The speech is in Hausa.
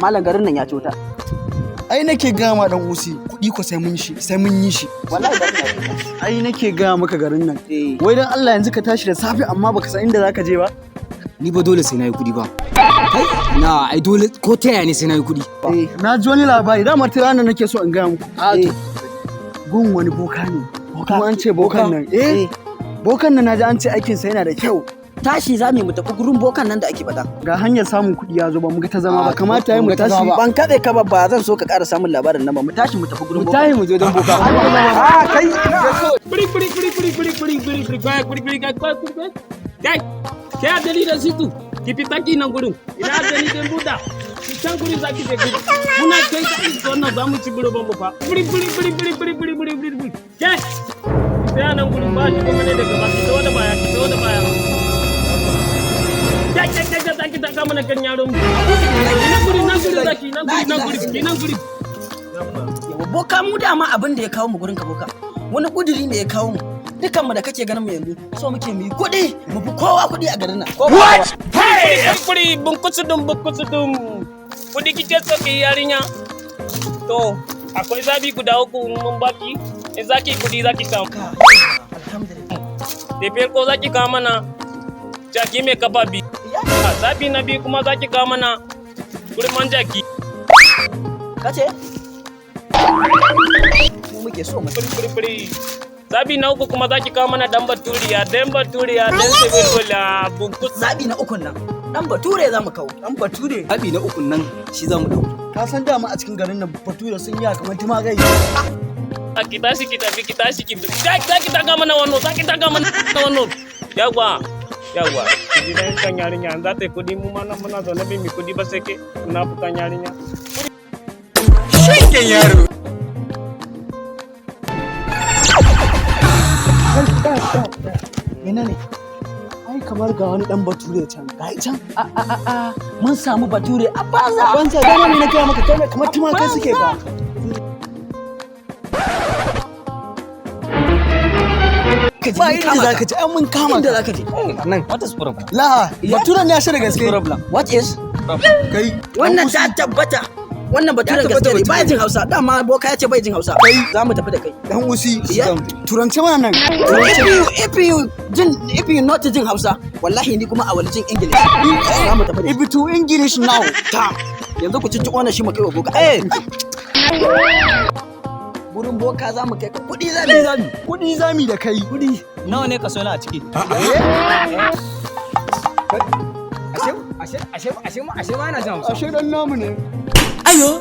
Malam, garin nan ya ci wuta. Ai nake gama dan usi, kuɗi ko sai mun shi, sai mun yi shi. Wallahi garin ya ci wuta. Ai nake gaya maka garin nan. Eh. Wai dan Allah, yanzu ka tashi da safe amma baka san inda zaka je ba. Ni ba dole sai na yi kuɗi ba. Kai na, ai dole ko ta yaya ne sai na yi kuɗi. Eh. Na ji wani labari, dama ta ranar nake so in gaya muku. Eh. Gun wani boka ne. Kuma an ce bokan nan. Eh. Bokan nan naji an ce aikinsa yana da kyau. Tashi za mu yi mu tafi gurin bokan nan da ake faɗa. Ga hanyar samun kuɗi ya zo, ba mu ga ta zama ba. Ah, Kamata yi mu mu ga ta tashi. zama ba. Ban kaɗe ka ba, ba zan so ka ƙara samun labarin nan ba. Mu tashi mu tafi gurin Mu bokan. tashi mu je don boka. Ah, kai. Kuri kuri kuri kuri kuri kuri kuri kuri kai kuri kuri kai kai kuri kai kai ke adali da situ ki fita ki nan gurin ina adali den buda ki can gurin zaki je ki muna kai ka isko nan za mu ci buro ban mu fa kuri kuri kuri kuri kuri kuri kuri kuri kuri ke ki tsaya nan gurin ba shi kuma ne daga ba ki tawo da baya, ki tawo da baya. Kai kai kai zaki ta kama na kan yaron mu nan gurin, nan gurin zaki, nan gurin, nan gurin, ki nan gurin. Yawa boka, mu dama abin da ya kawo mu gurin ka boka. Wani kuduri ne ya kawo mu. Dukanmu da kake ganin mu yanzu so muke mu yi kuɗi, mu fi kowa kuɗi a garin nan. Ko ba haka ba? Kuri kuri bunkusu dum bunkusu dum. Kudi kike so ki, yarinya? To akwai zabi guda uku mun baki. In zaki kudi zaki samu. Alhamdulillah. Da farko zaki kawo mana jaki mai kafa biyu. Zabi na biyu kuma zaki kawo mana kurman jaki. Kace? Mu muke so mu. Kuri kuri kuri. Zabi na uku kuma zaki kawo mana dan baturiya, dan baturiya, dan sebelbela bunkusu. Zabi na ukun nan. Dan bature za mu kawo. Dan bature. Zaɓi na ukun nan shi za mu ɗauka. Ka san dama a cikin garin nan bature sun yi kamar tumagai. Ki tashi ki tafi, ki tashi ki zaki taka mana wannan, zaki taka mana wannan. Yawa yawa, ki ji dan kan yarinya za ta yi kudi, mu ma nan muna zaune bai mi kudi ba, sai ke munafukan yarinya. Shegen yaro. Mene ne? Ai kamar ga wani dan bature can. Ga can. A a a a, mun samu bature a banza. Banza, dama me na gaya maka, kai kamar tumakai suke ba. Ka ji Ba mun inda kama za ka. ka je, ai mun kama Inda ka. za ka je. Nan what is problem? La, baturen ya shi da gaske. Problem. What is? Kai. Wannan ta tabbata. Wannan baturen Ya tabbata gaske ne. Ba bature. jin Hausa. Dama boka ya ce bai jin Hausa. Za mu tafi da kai. Dan usi. Ya. Turance mana nan. If you not jin Hausa, wallahi ni kuma a wani jin English. Za mu tafi da If to English now. Ta. Yanzu ku cicciko wannan shi mu kai wa boka. Eh. Gurin boka za mu kai ka, kuɗi za mu yi. Zami. Kuɗi zami da kai. Kuɗi. Nawa ne kaso na a ciki? Ashe ashe ashe ashe ma ashe ma na jin Hausa. Ashe dan namu ne. Ayo.